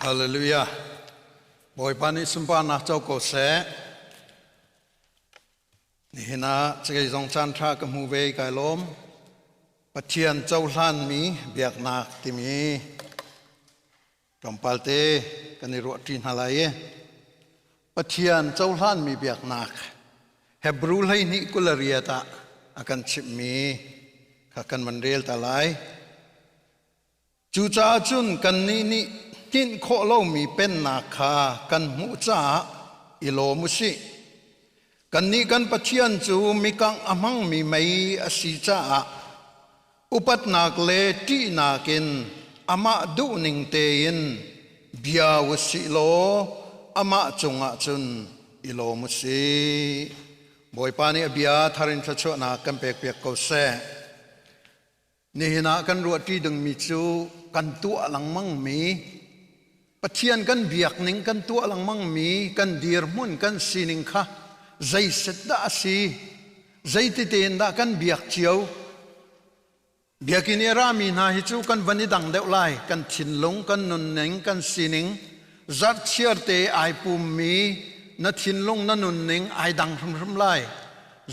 Hallelujah. Bawipa nih sunparnak co ko seh. Nihin ah cakei zong caan ṭha ka hmu ve kai lawm. Pathian cohlanmi biaknak timi tlawmpal te kan i ruah ṭi hna lai i Pathian cohlanmi biaknak Hebrew 12:28 ah a kan chimhmi kha kan van rel ta lai. Cucaah cun kannih nih hninh khawh lomi pennak kha kan hmuh caah i lawm u sih. Kannih kan Pathian cu mikangh a hmangmi mei a si caah upatnak le ṭihnak in amah duhning tein bia u sih law amah cungah cun i lawm u sih. Bawipa nih a bia thar in thluachuahnak kan pekpiak ko seh. Nihin ah kan ruahṭi dingmi cu kan tuah lengmangmi Pathian kan biakning kan tuah lengmangmi kan dirhmun kan sining kha zeiset dah a si zeiti tein dah kan biak cio biakinn i rami hna hi cu kan van i dang deuh lai kan thinlung kan nunning kan sining zarhchiar te ai pummi na thinlung na nunning ai dang hrimhrim lai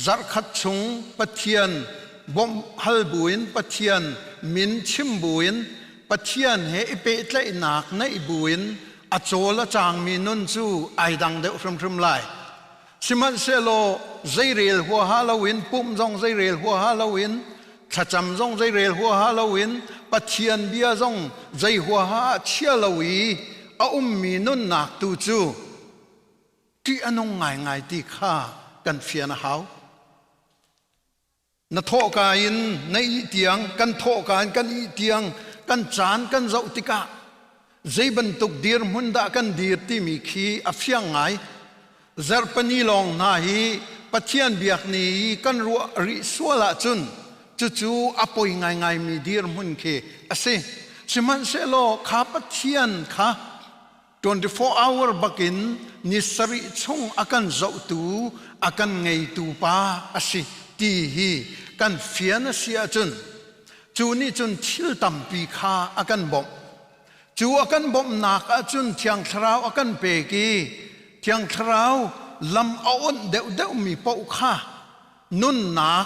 Zarhkhat chung Pathian bawmh hal buin Pathian min chim buin Pathian he i pehtlaihnak neih buin a cawl a cangmi nun cu ai dang deuh hrimhrim lai. Sihmanhsehlaw zeirel huaha loin pumh zong zeirel huaha loin thlacam zong zeirel huaha loin Pathian bia zong zei huaha ah chia lo i a ummi nunnak tu cu ṭih a nung ngaingai ti kha kan fian a hau. Na thawhka in na ih tiang, kan thawhka in kan ih tiang, kan caan kan zoh tikah zei bantuk dirhmun dah kan dir timi khi a fiang ngai. Zarhpini lawng hna hi Pathian biak ni i kan ruah rih sual ahcun cucu a poi ngaingaimi dirhmun khi a si. Sihmanhsehlaw kha Pathian kha 24 hour bakin ni sarih chung a kan zohtu a kan ngeitu pa a si ti hi kan fian a si ahcun cu nih cun thil tampi kha a kan bawmh cu a kan bawmhnak ahcun thiang thlarau a kan pek i thiang thlarau lam a onh deuhdeuhmi paoh kha nunnak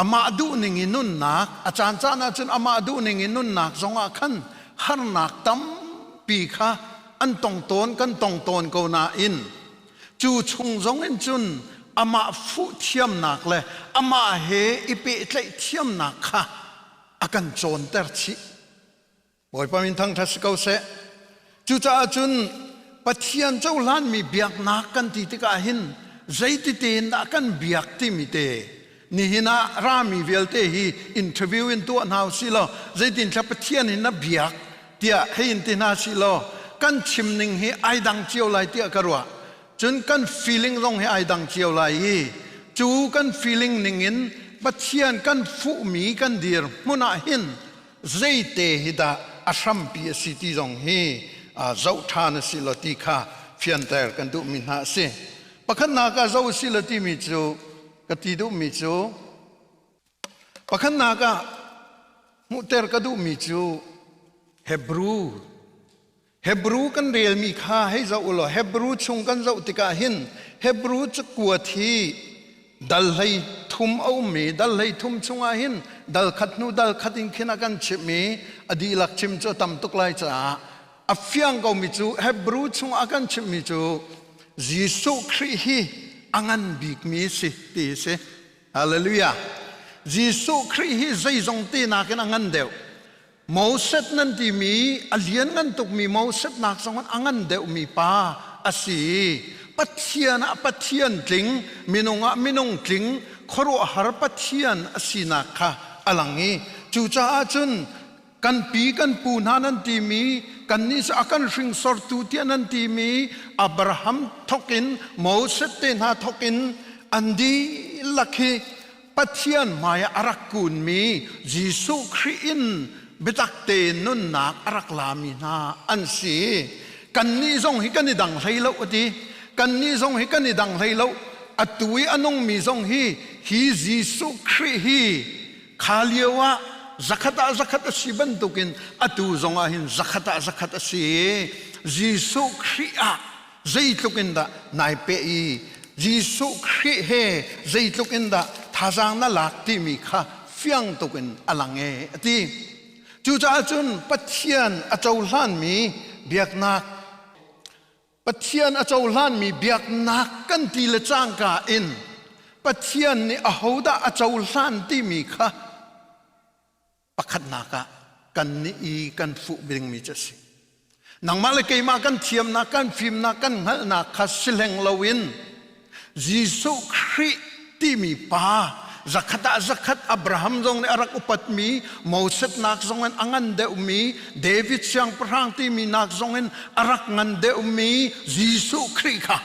amah duhning i nunnak a caan caan ahcun amah duhning i nunnak zongah khan harnak tampi kha an tong tawn kan tong tawn ko nain cu chung zong in cun amah fuh thiamnak le amah he i pehtlaih thiamnak kha a kan cawnter chih Bawipa min thangṭhat si ko seh. Cucaah cun Pathian cohlanmi biaknak kan ti tikah hin zeiti tein dah kan biak timi te nihin ah rami vialte hi interview in tuah hna usih law zeitin thla Pathian hin na biak tiah hei in ti hna sih law kan chim ning hi ai dang cio lai tiah ka ruah. Cun kan feeling zong hi ai dang cio lai i cu kan feeling ning in Pathian kan fuhmi kan dir hmun ah hin zeite hi dah a hrampi a si ti zong hi zoh ṭhan a si lo ti kha fianter kan duhmi hna a si. Pakhatnak ah zoh a si lo timi cu ka ti duhmi cu pakhatnak ah hmuhter ka duhmi cu Hebrew Hebrew kan relmi kha hei zoh u law Hebrew chung kan zoh tikah hin Hebrew cakuat hi dal hlei thum a um i dal hlei thum chungah hin dal khat hnu dal khat in khin a kan chimh i a dihlak chim cu a tam tuk lai caah a fiang komi cu Hebrew chungah a kan chimhmi cu Jesuh Khrih hi a ngan bikmi si ti a si. Hallelujah. Jesuh Khrih hi zeizong te nakin a ngan deuh. Moses nan timi a lianngan tukmi Moses nak zong a ngan deuhmi pa a si. Pathian ah Pathian tling, minung ah minung tling, khuaruahhar Pathian a sinak kha a lang i cucaah cun kan pi kan pu hna nan timi kannih cu a kan hringsortu tiah nan timi Abraham thokin Moses te hna thokin an dihlak hi Pathian hmai ah a rak kunmi Jesuh Khrih in biatak tein nunnak a rak lami hna an si. Kannih zong hi kan i dang hlei lo a ti. Kannih zong hi kan i dang hlei lo. Atu i a nungmi zong hi hi Jesuh Khrih hi kha lio ah Zakhat ah zakhat a si bantukin atu zongah hin zakhat ah zakhat a si i Jesuh Khrih ah zeitluk in dah nai peh i Jesuh Khrih he zeitluk in dah thazaang na lak timi kha fiang tuk in a lang e a ti. Cucaah cun Pathian a cohlanmi biaknak Pathian a cohlanmi biaknak kan ti le cangka in Pathian nih ahodah a cohlan timi kha pakhatnak ah kannih i kan fuh dingmi cu a si. Nangmah le keimah kan thiamnak, kan fimnak, kan hngalhnak kha si hleng loin Jesuh Khrih timi pa zakhat ah zakhat Abraham zong nih a rak upatmi Moses nak zong in a ngan deuhmi David siangpahrang timi nak zong in a rak ngan deuhmi Jesuh Khrih kha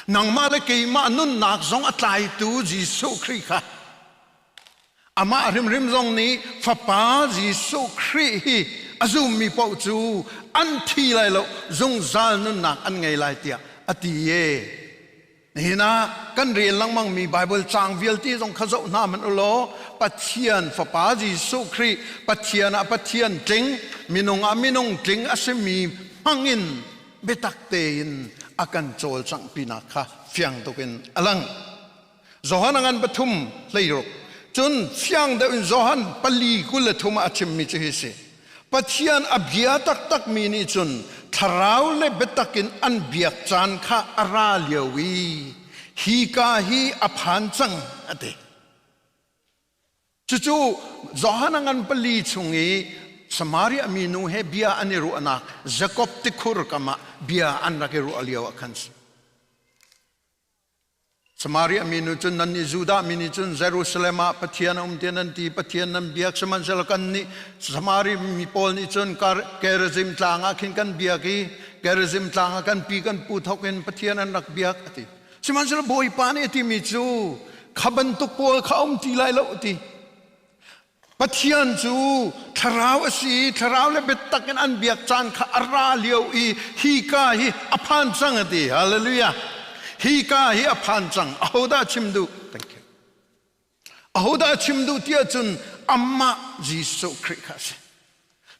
nangmah le keimah nunnak zong a tlaitu Jesuh Khrih kha Amah hrimhrim zong nih Fapa Jesuh Khrih hi a zummi paoh cu an thi lai lo, zungzal nunnak an ngei lai tiah a ti e. Nihin ah kan rel lengmangmi Baibal caang vialte zong kha zoh hna hmanh u law Pathian Fapa Jesuh Khrih Pathian ah Pathian tling, minung ah minung tling a simi hmangin biatak tein a kan cawlcanghpinak kha fiang tuk in a lang. Johan a ngan pathum hleiruk cun fiang deuh in Johan pali 23 ah a chimmi cu hi si Pathian a bia taktakmi nih cun thlarau le biatak in an biak caan kha a ra lio i hi ka hi a phan cang a ti. Cucu Johan a ngan pali chung i Samaria minu he bia an i ruahnak Jakob tikhur kam ah bia an rak i ruah lio ah khan si. Samaria mi nu cun nannih Judah mi nih cun Jerusalem ah Pathian a um tiah nan ti, Pathian nan biak sihmanhsehlaw kannih Samaria mi pawl nih cun Gerizim tlang ah khin kan biak i Gerizim tlang ah kan pi kan pu thawk in Pathian an rak biak a ti. Sihmanhsehlaw Bawipa nih a timi cu kha bantuk pawl kha um ti lai lo a ti. Pathian cu thlarau a si i thlarau le biatak in an biak caan kha a ra lio i hika hi a phan cang a ti. Hallelujah. Hika hi a phan cang. Ahodah chim duh? Thank you. Ahodah chim duh ti ahcun amah Jesuh Khrih kha a si.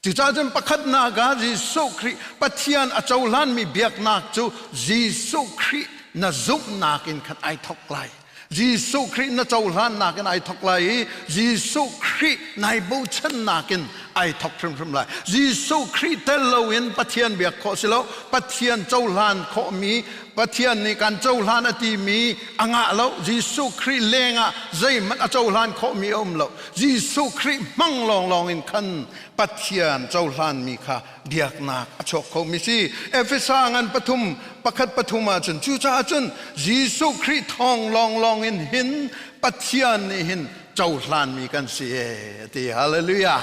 Cucaah cun pakhatnak ah Jesuh Khrih Pathian a cohlanmi biaknak cu Jesuh Khrih na zumhnak in khan ai thawk lai. Jesuh Khrih na cohlannak in ai thawk lai i Jesuh Khrih nai bochannak in ai thawk hrimhrim lai. Jesuh Khrih tel loin Pathian biak khawh si lo. Pathian cohlan khawhmi, Pathian nih kan cohlan a timi a ngah lo. Jesuh Khrih lengah zeihmanh a cohlan khawhmi a um lo. Jesuh Khrih hmang lawnglawng in khan Pathian cohlanmi kha biaknak a chuak khomi si. Efesa ngan pathum pakhat pathum ahcun cucaah cun Jesuh Khrih thawng lawnglawng in hin Pathian nih hin cohlanmi kan si e ti. Hallelujah.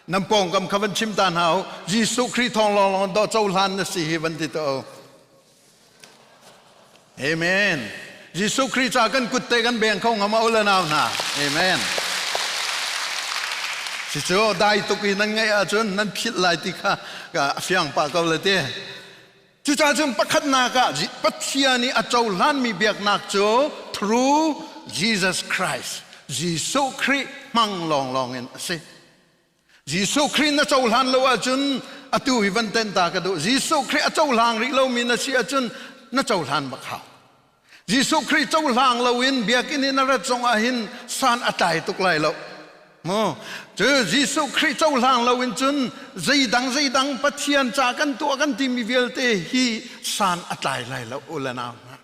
Nan pawngkam kha van chim ta hna u. Jesuh Khrih thawng lawnglawng dawh cohlan na si hi van ti to. Amen. Jesuh Khrih ca kan kut te kan beng kho ngam u le nau hna. Amen. Cucu dai tuk i nan ngaih ahcun nan philh lai ti kha a fiang pah ko le ti. Cucaah cun pakhatnak ah Pathian i a cohlanmi biaknak cu through Jesus Christ, Jesuh Khrih hmang lawnglawng in a si. Jesuh Khrih na cohlan lo ahcun atu hi van tenh ta ka duh. Jesuh Khrih a cohlang rih lomi na si ahcun na cohlan bak hau. Jesuh Khrih cohlang loin biakinn in a rat zong ah hin san a tlai tuk lai lo. Mu cu Jesuh Khrih cohlang loin cun zeidang zeidang Pathian ca kan tuah kan timi vialte hi san a tlai lai lo u le nau hna.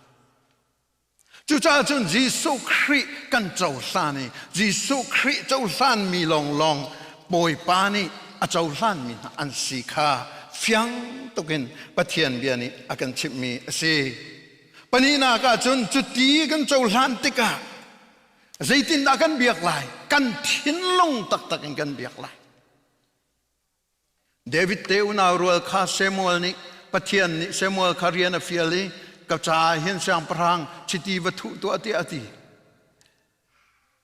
Cucaah cun Jesuh Khrih kan cohlan i Jesuh Khrih cohlanmi lawnglawng Bawipa nih a cohlanmi hna an si kha fiang tukin Pathian bia nih a kan chimhmi a si. Pahnihnak ah cun cuti kan cohlan tikah zeitindah kan biak lai? Kan thinlung taktak in kan biak lai. David te unau rual kha Samuel nih Pathian nih Samuel kha rian a fial i ka caah hin siangpahrang chiti va thuh tuah tiah a ti.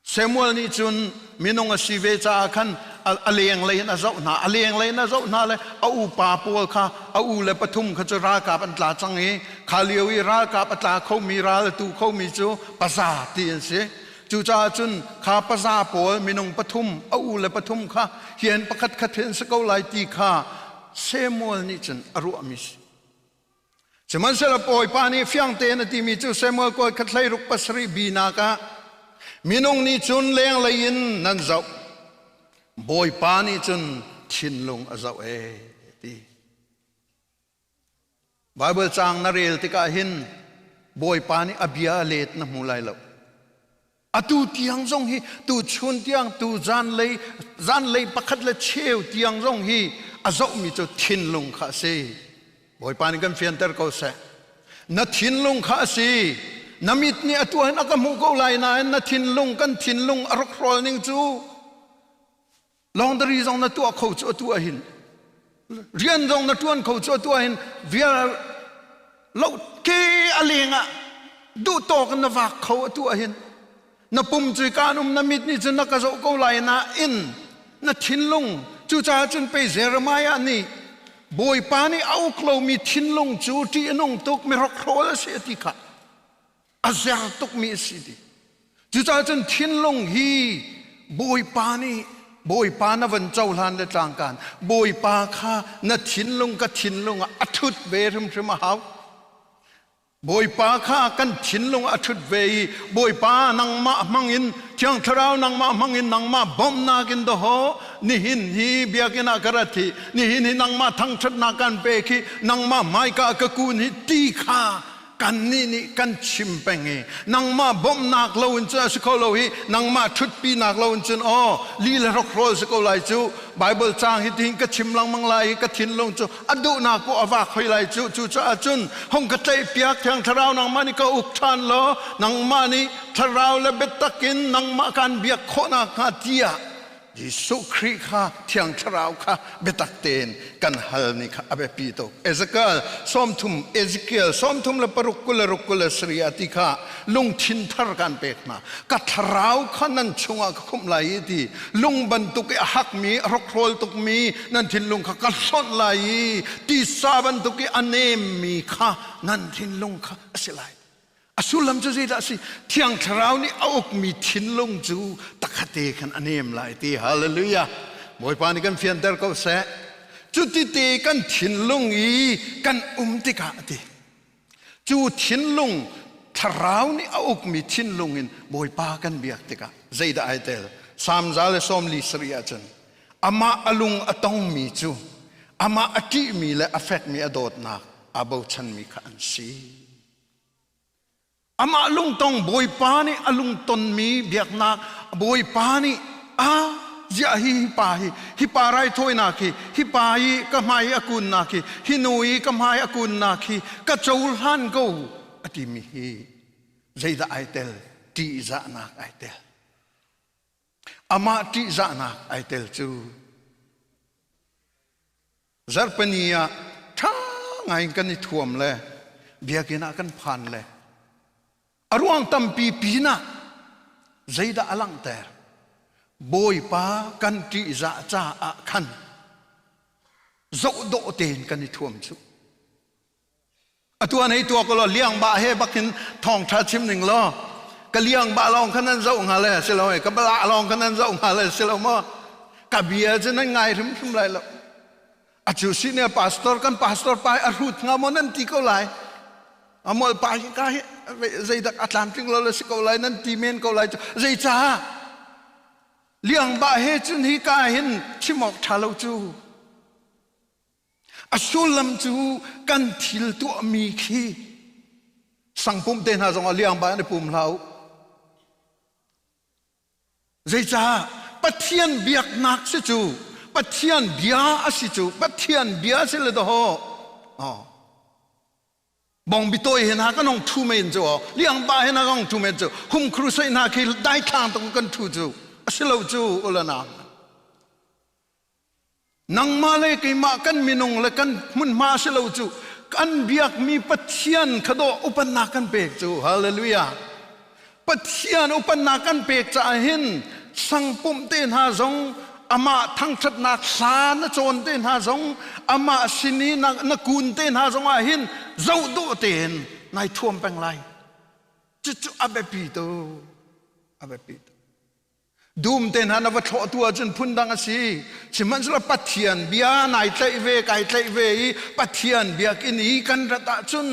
Samuel nih cun minung a si ve caah khan a lenglei in a zoh hna. A lenglei in a zoh hna le a upa pawl kha a u le pathum kha cu ralkap an tla cang i kha lio i ralkap a tla khomi ral a tu khomi cu paza ti an si. Cucaah cun kha paza pawl minung pathum a u le pathum kha hian pakhat khat hin si ko lai ti kha Samuel nih cun a ruahmi si. Sihmanhsehlaw Bawipa nih fiang tein a timi cu Samuel kawi khat 16 pasarih binak ah minung nih cun lenglei in nan zoh Bawipa nih cun thinlung a zoh ee ti. Bible caang na rel tikah hin Bawipa nih a bia let na hmu lai lo. Atu tiang zong hi tu chun tiang tu zanlei zanlei pakhat le cheu tiang zong hi a zohmi cu thinlung kha a si. Bawipa nih kan fianter ko seh. Na thinlung kha a si. Na mit nih atu hin a ka hmuh ko lai nain na thinlung kan thinlung a rak hrawl ning cu Laundry zong na tuah kho cu atu ahhin rian zong na tuan kho cu atu ahhin vial lo ke a leng ah duh tawk in na vak kho atu ahhin na pum cu kaan um na mit nih cun na ka zoh ko lai nain na thinlung cucaah cun pei Jeremiah nih Bawipa nih a uk lomi thinlung cu ṭih a nung tuk mi hrokhrawl a si a ti kha a zer tukmi a si ti. Cucaah cun thinlung hi Bawipa nih Bawipa na van cohlan le tlangkan Bawipa kha na thinlung ka thinlung ah a ṭhut ve hrimhrim a hau. Bawipa kha kan thinlung ah a ṭhut ve i Bawipa nangmah hmangin Thiang Thlarau nangmah hmangin nangmah bawmhnak in dawhaw nihin hi biakinn ah ka rat hi nihin hi nangmah thangṭhatnak kan pek hi nangmah hmaika ka kun hi ti kha kannih nih kan chim peng i nangmah bawmhnak lo in cun a si kho lo hi nangmah ṭhutpinak lo in cun aw li le hrokhrawl si ko lai cu Bible caang hi tihin ka chim lengmang lai i ka thinlung cu a duhnak poh a vak hoi lai cu cucaah cun hung ka tlaihpiak thiang thlarau nangmah nih ka uk ṭhan law nangmah nih thlarau le biatak in nangmah kaan biak khawhnak hnga tiah Jesuh Khrih kha Thiang Thlarau kha biatak tein kan halmi kha a biapi tuk. Ezekiel sawmthum Ezekiel sawmthum le paruk 26 27 ah ti kha lungthin thar kan pek hna. Ka thlarau kha nan chungah ka khumh lai i ti lung bantuk i a hakmi a hrokhrawl tukmi nan thinlung kha ka hlonh lai i tisa bantuk i a nemmi kha nan thinlung kha a si lai. A sullam cu zeidah a si? Thiang Thlarau nih a ukmi thinlung cu takhate khan a nem lai ti. Hallelujah. Bawipa nih kan fianter ko seh. Cuti te kan thinlung i kan um tikah a ti. Cu thinlung Thlarau nih a ukmi thinlung in Bawipa kan biak tikah zeidah ai tel? Salm 147 ahcun amah a lung a tongmi cu amah a ṭihmi le a fekmi a dawtnak aa bochanmi kha an si. Amah lungtong Bawipa nih a lungtonmi biaknak Bawipa nih a ziah hi hi pa hi hi pa raithawinak hi hi pa i ka hmai a kunnak hi hi nu i ka hmai a kunnak hi ka cohlan ko a timi hi zeidah ai tel ṭihzahnak ai tel amah ṭihzahnak ai tel cu Zarhpini ah ṭha ngaiin kan i thuam le biakinn ah kan phan le a ruang tampi pinah zeidah a langhter? Bawipa kan ṭihzah caah khan zohdawh tein kan i thuam cu. Atu an hei tuak law liang ba he bakin thawngṭha chim ning law ka liang ba lawng khan nan zoh hnga le si lo ka bala lawng khan nan zoh hnga le si lo maw ka bia cu nan ngai hrimhrim lai lo a cu si ne pastor kan pastor pa a hrut hnga maw nan ti ko lai a mol pa hi ka hi zeidak a tlamtling lo le si ko lai nan ti men ko lai cu zeicah liang ba he cun hi ka hin chim awk ṭha lo cu A sullam cu kan thil tuahmi khi sangpum te hna zongah liangba in i pum hlah u. Zeicah Pathian biaknak si cu Pathian bia a si cu Pathian bia si le dawh. Oh. Bongbi tawi he hna kan hong ṭhu men cu liangba he hna kan hong ṭhu men cu hum crusade hna khi daithlang tuk kan ṭhu cu a si lo cu ulana. Nangmah le keimah kan minung le kan hmunhma si lo cu kan biakmi Pathian kha dawh upannak kan pek cu hallelujah Pathian upannak kan pek caah hin sangpumh te hna zong amah thangṭhatnak hla na cawn te hna zong amah sin i na, na kun te hna zong ah hin zoh dawh tein nai thuam peng lai cucu a biapi tuk. A biapi tuk. Dum te hna na va thlawh tu ahcun phundang a si. Sihmanhsehlaw Pathian bia nai tlaih ve, kai tlaih ve i Pathian biakinn i kan rat ahcun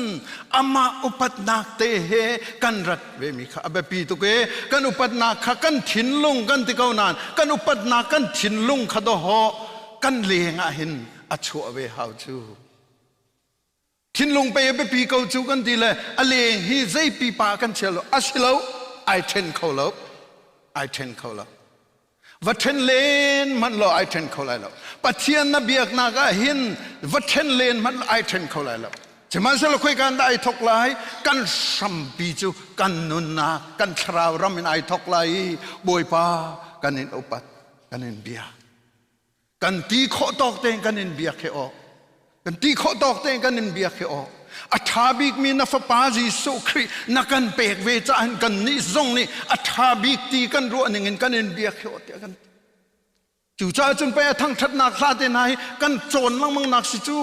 amah upatnak te he kan rat ve mi kha a biapi tuk e. Kan upatnak kha kan thinlung kan ti ko nain kan upatnak kan thinlung kha dawhawh kan leng ah hin a chuah ve hau cu. Thinlung pei a biapi ko cu kan ti le a leng hi zei pipa kan chia lo a si lo ai ṭhen kho lo ai ṭhen kho lo va ṭhen len hmanh law ai ṭhen kho lai lo Pathian na biaknak ah hin va ṭhen len hmanh law ai ṭhen kho lai lo sihmanhsehlaw khoika dah ai thok lai kan hrampi cu kan nunnak kan thlarau ram in ai thok lai i Bawipa kan in upat kan in biak Kan ti khawh tawk tein kan in biak hi aw. Kan ti khawh tawk tein kan in biak hi aw. A ṭha bikmi na fapa Jesuh Khrih na kan pek ve caah hin kan nih zong nih a ṭha bik ti kan ruah ning in kan in biak hi aw tiah kan ti. Cucaah cun pei a thangṭhatnak hla te hna hi kan cawn lengmang nak si cu.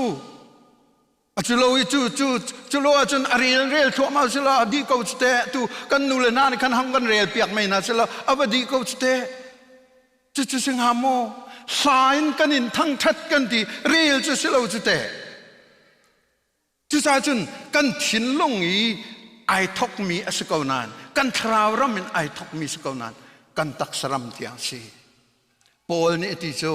A cu lo i cu cu cu lo ahcun a rel rel thluahmah si lo a dih ko cu teh tu kan nu le hna nih khan hang kan rel piak mei hna si lo a va dih ko cu teh. Cucu si hnga maw? Hla in kan in thangṭhat kan ti rel cu si lo cu teh. Cucaah cun kan thinlung i ai thokmi a si ko nain kan thlarau ram in ai thokmi si ko nain kan taksa ram tiang si. Paul nih a ti cu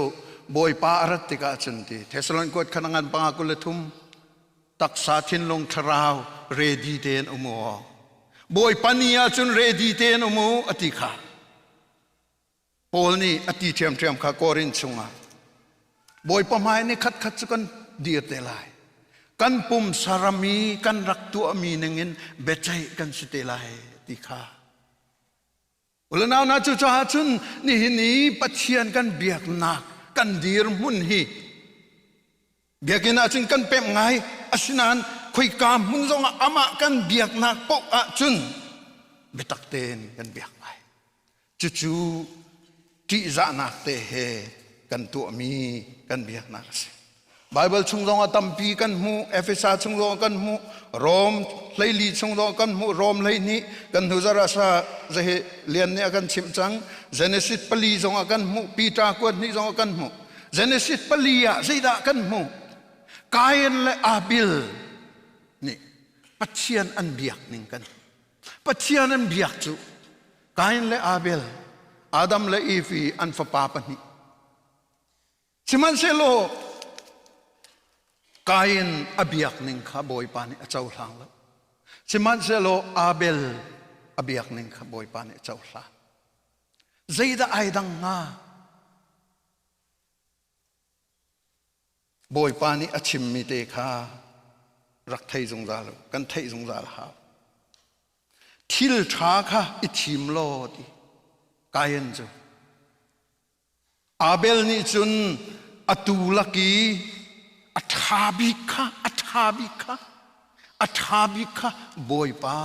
Bawipa a rat tikah cun ti Thessalon kuat khan a ngan panga 23 taksa thinlung thlarau ready tein um u. Bawipa ni ah cun ready tein um u a ti kha. Paul nih a ti ṭhiamṭhiam kha Korin chungah Bawipa hmai ni khatkhat cu kan dir te lai. Kan pumsa ram i kan rak tuahmi ningin biaceih kan si te lai ti kha. Ulanau na cucaah cun nihin i Pathian kan biaknak kan dirhmun hi biakinn ah cun kan pemh ngai asinain khoika hmun zongah amah kan biaknak paoh ahcun biatak tein kan biak lai. Cucu ṭihzahnak te he kan tuahmi kan biaknak a si. Baibal chung zongah tampi kan hmuh, Efesa chung zongah kan hmuh, Rom hleili chung zongah kan hmuh, Rom 12 kan hnu zarh ah zahi lian nih a kan chimh cang. Genesis pali zongah kan hmuh, Peter kuat hnih zongah kan hmuh. Genesis pali ah zeidah kan hmuh? Kain le Abel nih Pathian an biak ning kan Pathian an biak cu Kain le Abel, Adam le Eve i an fapa pahnih. Sihmanhsehlaw Kain a biak ning kha Bawipa nih a cohlang lo. Sihmanhsehlaw Abel a biak ning kha Bawipa nih a cohlang. Zeidah ai dang hnga? Bawipa nih a chimmi te kha rak thei zungzal u. Kan theih zungzal hau. Thil ṭha kha i thim law ti Kain cu. Abel nih cun a tu lak i a ṭha bik kha a ṭha bik kha a ṭha bik kha Bawipa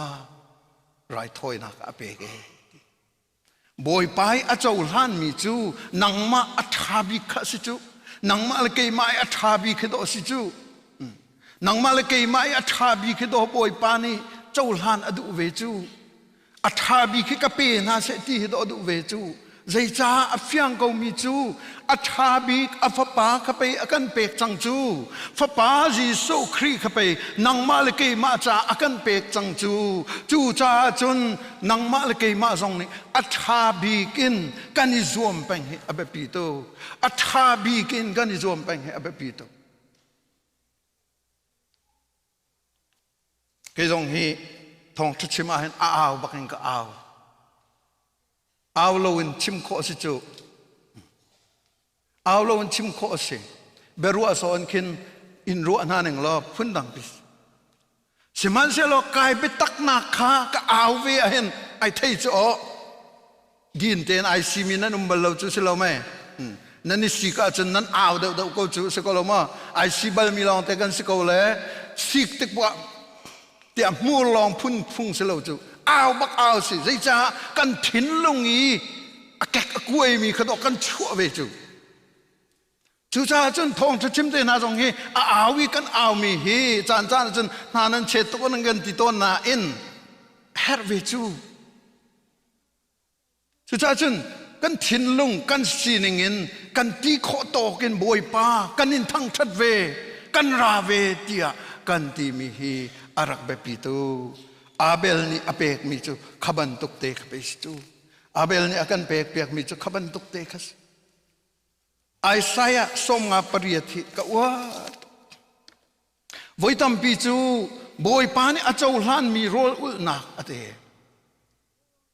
raithawinak ah a pek ee. Bawipa i a cohlanmi cu nangmah a ṭha bik kha a si cu. Nangmah le keimah i a ṭha bik hi dawh a si cu. Nangmah le keimah i a ṭha bik hi dawh Bawipa nih cohlan a duh ve cu. A ṭha bik hi ka pe hna seh ti hi dawh a duh ve cu. Zeicah a fiang komi cu a ṭha bik a fapa kha pei a kan pek cang cu. Fapa Jesuh Khrih kha pei nangmah le keimah caah a kan pek cang cu. Cucaah cun nangmah le keimah zong nih a ṭha bik in kan i zuam peng hi a biapi tuk. A ṭha bik in kan i zuam peng hi a biapi tuk. Kei zong hi thawngṭha chim ah hin a au bak in ka au. Au lo in chim khawh a si cu. Au lo in chim khawh a si. Biaruah sawn khin in ruah hna ning law phundang pi. Sihmanhsehlaw kai biataknak kha ka au ve ahhin ai thei cu aw. Din tein ai simi nan um bal lo cu si lo mei. Nan i sik ahcun nan au deuhdeuh ko cu si ko lo maw? Ai si balmi lawng te kan si ko le sik tik buah tiah hmur lawng phun phung si lo cu au bak au si zeicah kan thinlung i a kek a kuaimi kha dawh kan chuah ve cu cucaah cun thawngṭha chim te hna zong hi a au i kan aumi hi caan caan cun hna nan chet tuk nan kan ti tawn nain herh ve cu. Cucaah cun kan thinlung kan sining in kan ti khawh tawk in Bawipa kan in thangṭhat ve, kan ra ve tiah kan timi hi a rak biapi tu. Abel nih a pekmi cu kha bantuk te kha pei si cu. Abel nih a kan pek piakmi cu kha bantuk te kha si. Isaiah 58 hi ka uar. Voi tampi cu Bawipa nih a cohlanmi rawl ulhnak a te.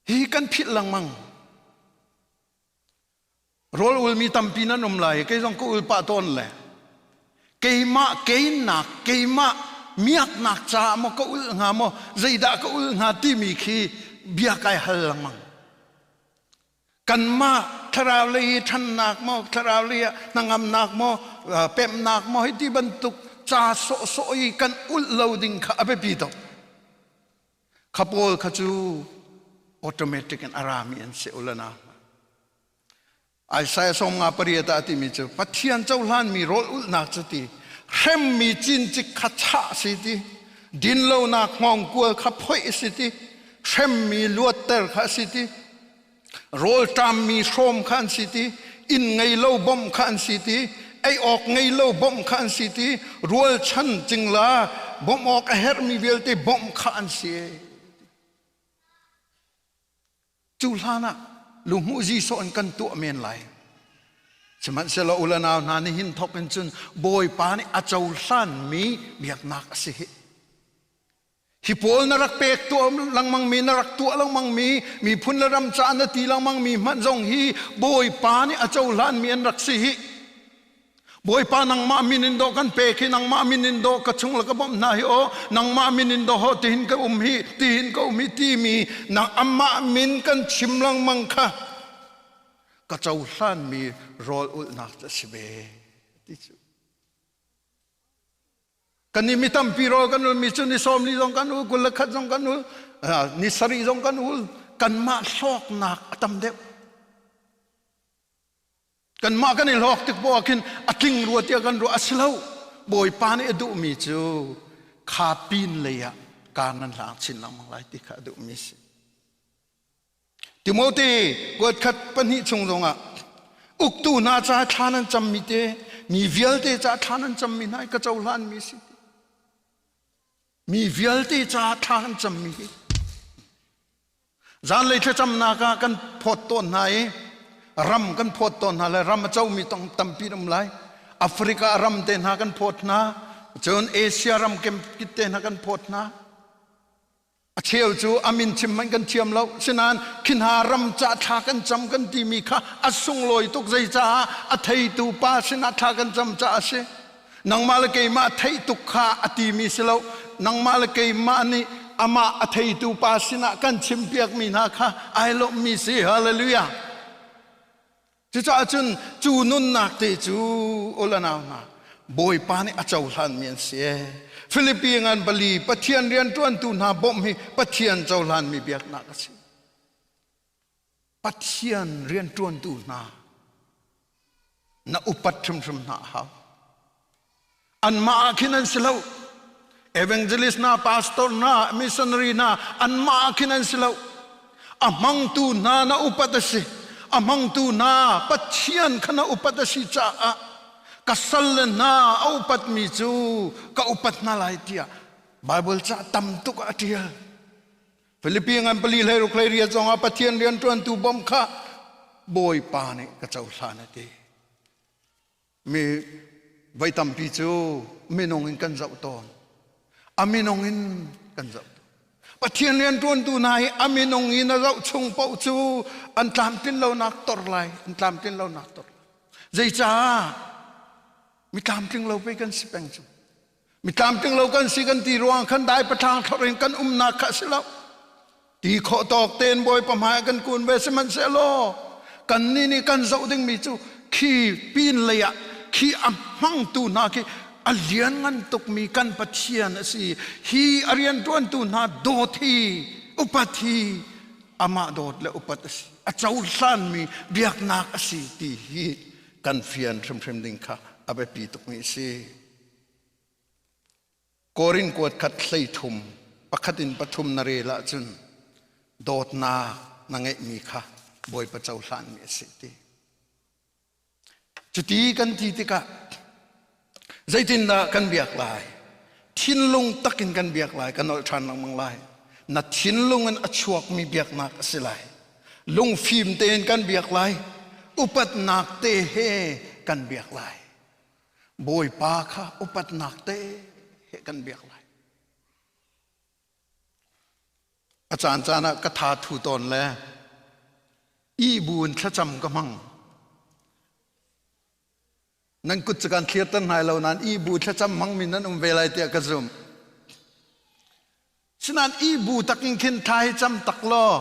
Hi kan philh lengmang. Rawl ulmi tampi nan um lai kei zong ka ul pah tawn le keimah keinak keimah miaknak caah maw ka ul hnga maw zeidah ka ul hnga timi khi bia kai hal lengmang. Kanmah thlarau lei i ṭhannak maw thlarau lei ah hnangamnak maw pemhnak maw hi ti bantuk ca sawhsawh i kan ulh lo ding kha a biapi tuk. Kha pawl kha cu automatic in a rami an si ulana. Isaiah 58 ah a timi cu Pathian cohlanmi rawl ulhnak cu ti hremmi cincik kha chah si ti dinlonak hngawngkual kha phoih si ti hremmi luatter kha si ti rawlṭammi hrawm kha an si ti inn ngei lo bawmh kha an si ti ei awk ngei lo bawmh kha an si ti rualchan cingla bawmh awk a herhmi vialte bawmh kha an si. Cu hlan ah luhmuhzi sawh in kan tuah men lai. Sihmanhsehlaw u le nau hna nihin thawk in cun Bawipa nih a cohlanmi biaknak a si hi. Hi pawl na rak pek tuah lengmang mi na rak tuah lengmang mi miphun le ram caah na ti lengmang mi hmanh zong hi Bawipa nih a cohlanmi an rak si hi. Bawipa nangmah min in dawh kan pek hi nangmah min in dawh ka chung le ka bawmh hna hi aw nangmah min in dawh ho tihin ka um hi tihin ka um hi timi nang amah min kan chim lengmang kha ka cohlanmi rawl ulhnak cu a si ve ti cu kan i mi tampi rawl kan ulmi cu ni 40 zong kan ul 21 zong kan ul ni sarih zong kan ul kanmah hlawknak a tam deuh. Kanmah kan i hlawk tik poah khin a tling rua tiah kan ruah a si lo. Bawipa nih a duhmi cu kha pin lei ah kar nan hlang chin lengmang lai ti kha a duhmi si. Timote kuat khat pahnih chung zongah uktu hna ca thla nan cammi te mi vialte ca thla nan cammi hna ka cohlanmi si. Mi vialte ca thla kan cammi hi Zanlei thlacamnak ah kan phawt tawn hna i ram kan phawt tawn hna le ram a comi tampi an um lai. Africa ram te hna kan phawt hna. Cun Asia ram kip te hna kan phawt hna. A cheu cu a min chim hmanh kan thiam lo. Sinain khi hna ram ca thla kan cam kan timi kha a sunglawi tuk zeicaah a theitu pa sinah thla kan cam caah a si. Nangmah le keimah theih tuk kha a timi si lo. Nangmah le keimah nih amah a theitu pa sinah kan chimpiakmi hna kha ai lawmhmi si. Hallelujah. Cucaah cun cu nunnak te cu ulanau hna Bawipa nih a cohlanmi an si. Filipi ngan pali Pathian rianṭuantu hna bawmh hi Pathian cohlanmi biaknak a si. Pathian rianṭuantu hna na upat hrimhrim hna a hau. Anmah ah khin an si lo. Evangelist hna, pastor hna, missionary hna anmah ah khin an si lo. A hmangtu hna na upat a si. A hmangtu hna Pathian kha na upat a si caah ka salle hna a upatmi cu ka upat hna lai tiah Bible ca tam tuk ah a ṭial. Filipi ngan pali hlei ruk hlei riat zongah Pathian rianṭuantu bawmh kha Bawipa nih ka cohlan a ti. Mi voi tampi cu minung in kan zoh tawn. A minung in kan zoh tawn. Pathian rianṭuantu hna hi a minung in a zoh chung paoh cu an tlamtlin lonak tor lai, an tlamtlin lonak tor lai. Zeicah mi tlamtling lo pei kan si peng cu. Mi tlamtling lo kan si kan ti ruang khan dai pathlang thlor in kan umnak kha si lo. Ti khawh tawk tein Bawipa hmai kan kun ve sihmanhsehlaw kannih nih kan zoh dingmi cu khi pin lei ah khi a hmangtu hna khi a lianngan tukmi kan Pathian a si. Hi a rianṭuantu hna dawt hi upat hi amah dawt le upat a si. A cohlanmi biaknak a si ti hi kan fian hrimhrim ding kha a biapi tukmi a si. Korin kuat khat 33 pakhat in pathum na rel ahcun dawtnak na ngeihmi kha. Bawipa cohlanmi a si ti. Cuti kan ti tikah zeitindah kan biak lai? Thinlung takin kan biak lai, kan nolh ṭhan lengmang lai. Na thinlung in a chuakmi biaknak a si lai. Lungfim tein kan biak lai. Upatnak te he kan biak lai. Bawipa kha upatnak te he kan biak lai. A caancaan ah ka tha thu tawn le ihbu in thlacam ka hmang. Nan kut cu kan thlirter hna lo nain ihbu thlacam hmangmi nan um ve lai tiah ka zumh. Sinain ihbu takin khin thla hi cam tak law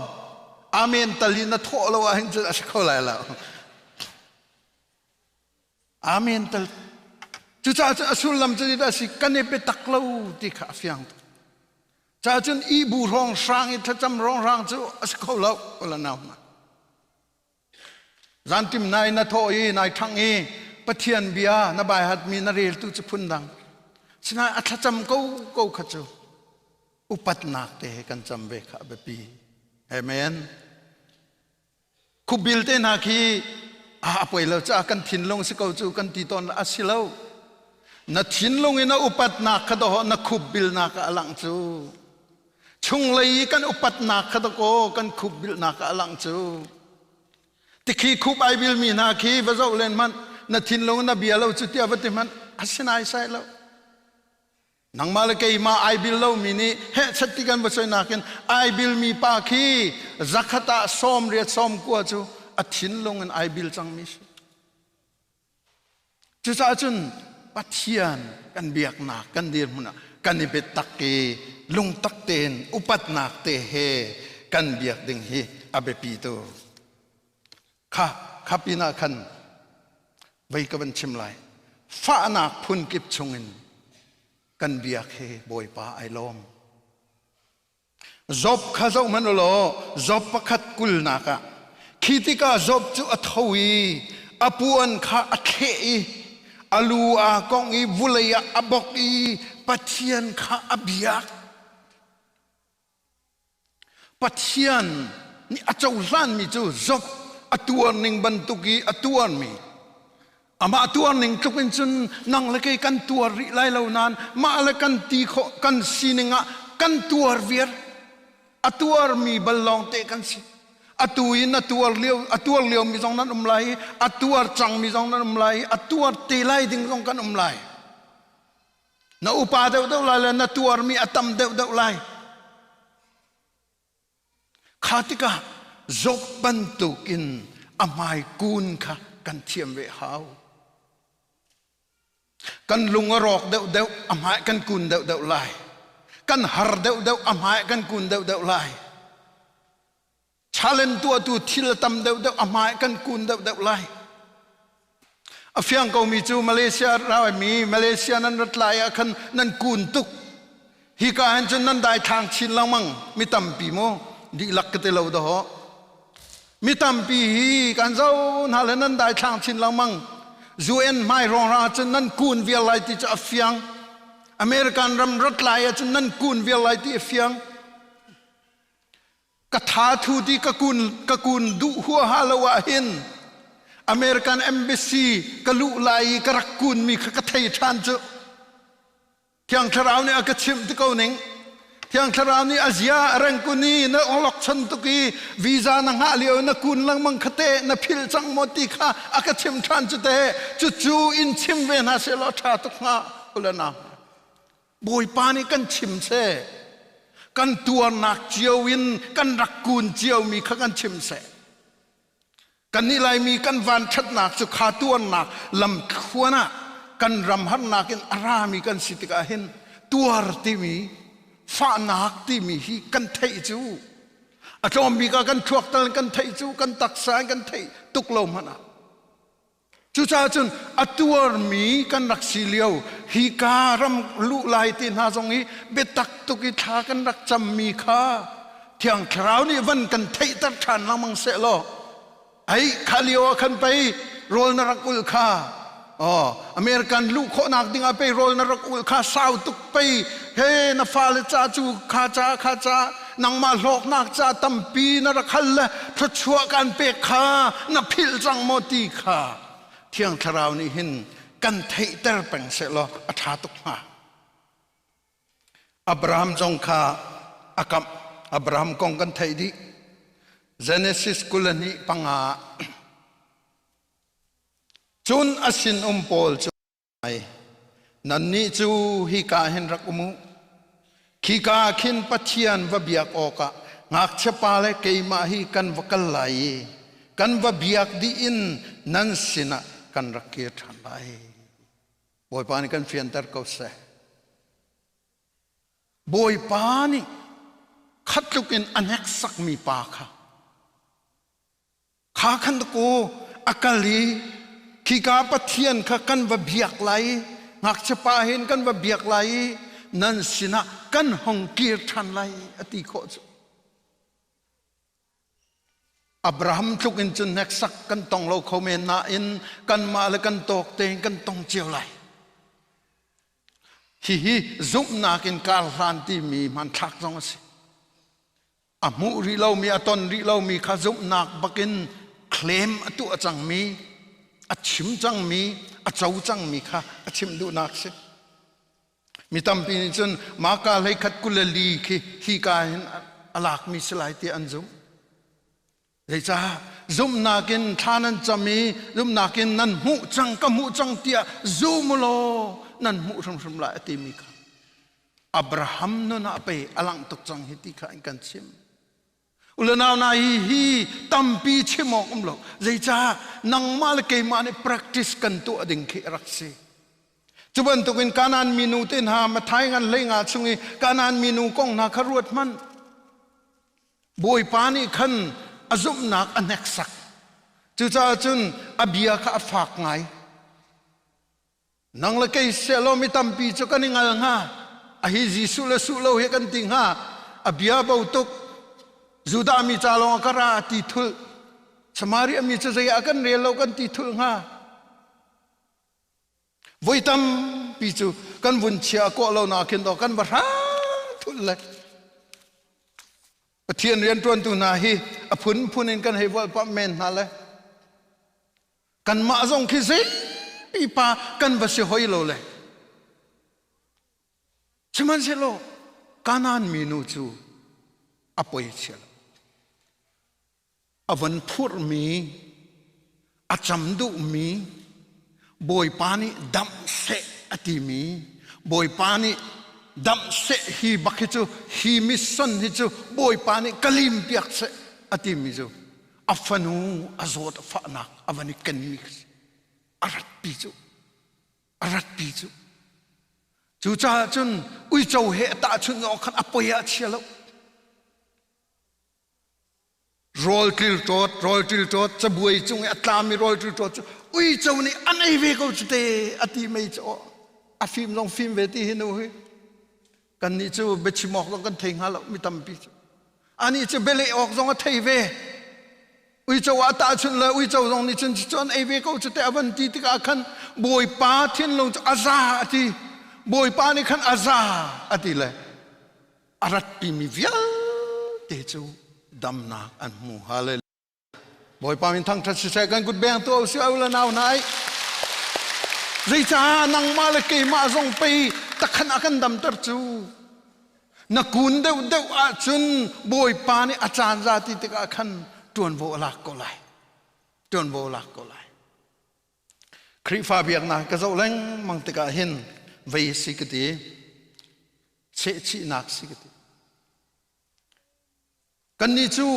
amen tal hi na thawh lo ahhin cun a si kho lai lo. Amen tal. Cucaah cun a sullam cu zeidah a si kan i biatak lo ti kha a fiang tuk. Caah cun ihbu hrawnghrang i thlacam hrawnghrang cu a si kho lo ula nau hna. Zantim nai na thawh i nai ṭhangh i Pathian bia na baihatmi na reltu cu phundang. Sinain a thlacam ko ko kha cu upatnak te he kan cam ve kha a biapi. Amen. Khupbil te hna khi a poi lo caah kan thinlung si ko cu kan ti tawn a si lo. Na thinlung in a upatnak kha dawh na khupbilnak ah a langh cu. Chunglei i kan upatnak kha dawkaw kan khupbilnak ah a langh cu. Tikhi khup ai bilmi hna khi va zoh len hmanh na thinlung na bia lo cu tiah va ti hmanh a si naisai lo. Nangmah le keimah ai bil lomi nih hehchat ti kan va soi nakin ai bilmi pa khi zakhat ah 80 90 cu a thinlung in ai bil cangmi si. Cucaah cun Pathian kan biaknak kan dirhmun ah kan i biatak i lungtak tein upatnak te he kan biak ding hi a biapi tu. Kha kha pinah khan vei ka van chim lai. Fahnak phunkip chungin kan biak hi Bawipa ai lawm. Job kha zoh hmanh u law Job pakhat kulnak ah khi tikah Job cu a tho i a puan kha a thleh i a lu aa kongh i vulei ah a bok i Pathian kha a biak. Pathian nih a cohlanmi cu Job a tuarning bantuk i a tuarmi amah tuarning tluk in cun nang le kei kan tuar rih lai lo nain mah le kan ti khawh kan sining ah kan tuar viar a tuarmi bal lawng te kan si atu in a tuar lio a tuar liomi zong nan um lai i a tuar cangmi zong nan um lai i a tuar te lai ding zong kan um lai Na upa deuhdeuh lai le na tuarmi a tam deuhdeuh lai. Kha tikah Job bantukin a hmai kun kha kan thiam ve hau. Kan lung a rawk deuhdeuh a hmai kan kun deuhdeuh lai. Kan har deuhdeuh a hmai kan kun deuhdeuh lai. Challenge tuahtu thil a tam deuhdeuh a hmai kan kun deuhdeuh lai. A fiang komi cu Malaysia mi Malaysia nan rat lai ah khan nan kun tuk. Hi ka hin cun nan daithlang chin lengmang mi tampi mu dihlak ka ti lo dawh. Mi tampi hi kan zo hna le nan daithlang chin lengmang. UN hmai ruang cun nan kun vial lai ti cu a fiang. American ram rat lai ah cun nan kun vial lai ti a fiang. Ka tha thu ti ka kun ka kun duh huaha lo ah hin American Embassy ka luh lai i ka rak kun mi kha ka thei ṭhan cu. Thiang Thlarau nih a ka chimh ti ko ning. Thiang Thlarau nih a zia a reng kun i na awlok chan tuk i visa na hngah lio na kun lengmang kha te na philh cang maw ti kha a ka chim ṭhan cu te. Cucu in chim ve hna sehlaw ṭha tuk hnga ule nau. Bawipa nih kan chim seh. Kan tuarnak cio in kan rak kun ciomi kha kan chim seh. Kannih Laimi kan vanṭhatnak cu kha tuarnak lamthluan ah kan ram harnak in a rami kan si tikah hin tuar timi fahnak timi hi kan theih cu a tlawm bik ah kan thluak tal kan theih cu kan taksa in kan theih tuk lo hmanh ah Cucaah cun a tuarmi kan rak si lio hika ram luh lai te hna zong i biatak tuk i thla kan rak cammi kha Thiang Thlarau nih van kan theihter ṭhan lengmang seh law ai kha lio ah khan pei rawl na rak ulh kha oh American luh khawhnak ding ah pei rawl na rak ulh kha sau tuk pei he na fale ca cu kha ca kha ca. nangmah hlawknak ca tampi na rak hal le thluachuah kan pek kha na philh cang maw ti kha Thiang Thlarau nih hin kan theihter peng sehlaw a ṭha tuk hnga. Abraham zong kha a kamh. Abraham kong kan theih dih. Genesis 22 ah cun a sinum pawl cu Nannih cu hika hin rak um u. Khika ah khin Pathian va biak awkah ngakchiapa le keimah hi kan va kal lai i kan va biak dih in nan sinah kan rak kir ṭhan lai. Bawipa nih kan fianter ko seh. Bawipa nih khat tluk in a hneksakmi pa kha Kha khan ku a kal i khika Pathian kha kan va biak lai i ngakchiapa hin kan va biak lai i nan sinah kan hong kir ṭhan lai a ti khawh cu. Abraham tluk in cun hneksak kan tong lo kho men nain kanmah le kan tawk tein kan tong cio lai. Hihi zumhnak in kar hlan timi hmanthlak zong a si. A hmuh rih lomi, a ton rih lomi kha zumhnak bakin claim a tuah cangmi, a chim cangmi, a co cangmi kha a chim duhnak si. Mi tampi nih cun Maka hleikhat 24 khi hika hin a lakmi si lai tiah an zumh. Zeicah zumhnak in thla nan cam i zumhnak in nan hmuh cang ka hmuh cang tiah zum u law nan hmuh hrimhrim lai a timi kha Abraham nun ah pei a langh tuk cang hi ti kha an kan chim. Ulenau na hi hi tampi chim awk um lo. Zeicah nangmah le keimah nih practice kan tuah ding khi a rak si. Cu bantukin Kanaan minu te hna Matthai ngan hlei nga chung i Kanaan minu kong hna kha ruat hmanh. Bawipa nih khan a zumhnak a hneksak. Cucaah cun a bia kha a fak ngai. Nang le kei sehlaw mi tampi cu kan i ngal hnga. A hi Jesuh le suh lo hi kan ti hnga. A bia bo tuk. Judah mi ca lawng ah ka ra ti thulh. Samaria mi cu zei ah kan rel lo kan ti thulh hnga. Voi tampi cu kan vun chia kawh lo nakin dawh kan va hrang thulh le Pathian rianṭuantu hna hi a phunphun in kan hei volhpamh men hna le kanmah zong khi zei pipa kan va si hoi lo le sihmanhsehlaw Kanaan minu cu a poi chia lo a von phurhmi a cam duhmi Bawipa nih damh seh a timi Bawipa nih damh seh hi bak hi cu hi mission hi cu Bawipa nih ka lim piak seh a timi cu a fanu a zawt a fahnak a van i kenmi a ratpi cu a ratpi cu cucaah cun uico he a tahchunh zong khan a poi ah chia lo rawl ṭilṭawt rawl ṭilṭawt cabuai cung i a tlami rawl ṭilṭawt cu uico nih an ei ve ko cu te a ti mei cu a fim zong fim ve ti hi nu hi kannih cu biachim awk zong kan thei hnga lo mi tampi cu anih cu bialeh awk zong a thei ve uico ah tahchunh le uico zong nih cun cu an ei ve ko cu te a van ti tikah khan bawipa thinlung cu a za a ti bawipa nih khan a za a ti le a ratpimi vialte cu damnak an hmu hallelujah Bawipa min thangṭhat siseh kan kut beng tu si au le nau hna ai zeicah nangmah le keimah zong pei takhan a kan damter cu na kun deuh deuh ahcun Bawipa nih a caan za ti tikah khan ṭuanvo a lak ko lai ṭuanvo a lak ko lai Khrihfa biaknak ka zoh lengmang tikah hin vei si ka ti chehchihnak si ka ti Kannih cu